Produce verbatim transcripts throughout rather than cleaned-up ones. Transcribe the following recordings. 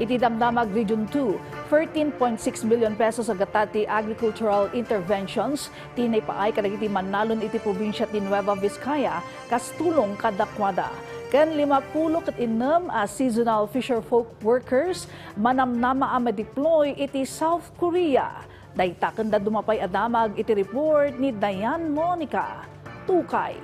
Iti Damdamag Region two, thirteen point six million pesos a gatad ti agricultural interventions ti naipaay kadagiti mannalon iti probinsia ti Nueva Vizcaya kas tulong kadakuada. Ken limapulo ket innem a seasonal fisherfolk workers manamnama a madeploy iti South Korea. Dayta ken dadduma pay a damag iti report ni Dayan Monica Tukay.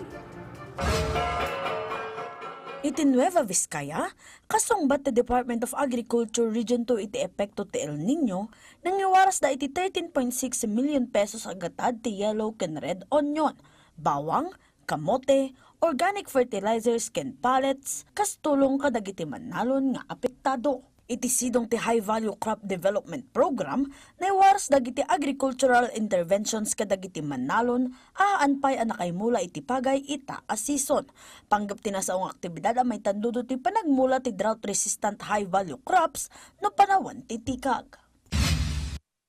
Iti Nueva Vizcaya, kasungbat ti Department of Agriculture Region two iti epekto ti El Niño, nangiwarasda iti thirteen point six million pesos a gatad ti yellow ken red onion, bawang, kamote, organic fertilizers ken pallets kas tulong kadagiti mannalon nga apektado. Iti sidong ti High Value Crop Development Program, naiwaras dagiti agricultural interventions kadagiti mannalon a haan pay a nakaimula iti pagay ita a season. Panggep ti nasao nga aktibidad a maitandudo ti panagmula ti drought-resistant high-value crops no panawen ti tikag.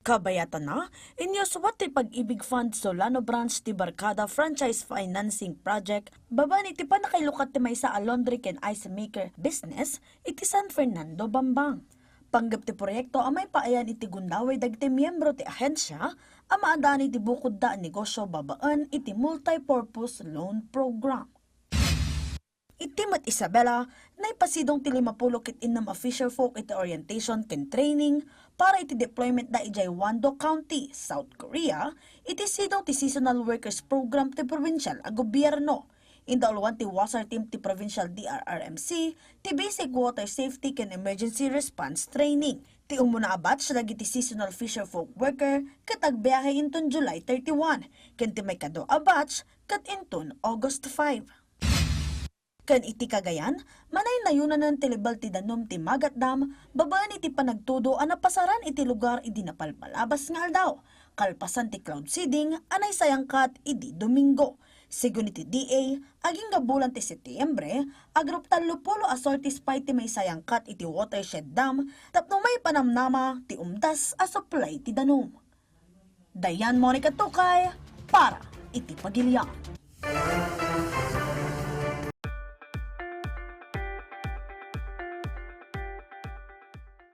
Kabayatana, inyuswat ti Pag-ibig Fund Solano Branch ti Barkada Franchise Financing Project babaen iti pannakailukat ti maysa a laundry ken ice maker business iti San Fernando, Bambang. Panggep ti proyekto a maipaayan iti gundaway dagiti miyembro ti ahensya a maadani ti bukodda a negosyo babaen iti multi-purpose loan program. Iti met Isabela, naipasidong ti limapulo ket innem a fisherfolk iti orientation ken training para iti deployment da idiay Wando County, South Korea, iti sidong ti seasonal workers program ti probinsial a gobierno. Indauluan ti wasar team ti provincial D R R M C, ti basic water safety ken emergency response training. Ti umuna a batch dagiti seasonal fisherfolk worker ket agbiahe inton July thirty-one, ken ti maikadua a batch ket inton August five. Ken iti Cagayan, manaynayonanen ti level ti danum ti Magat Dam babaen iti panagtudo a napasaran iti lugar idi napalpalabas nga aldaw, kalpasan ti cloud seeding a naisayangkat idi Domingo. Segun iti D A, agingga bulan ti Setiembre, agruptallo pulo a sorties pay ti maisayangkat iti watershed dam tapno maipanamnama ti umdas a supply ti danum. Dayan Monica Tukay para iti Pagilian.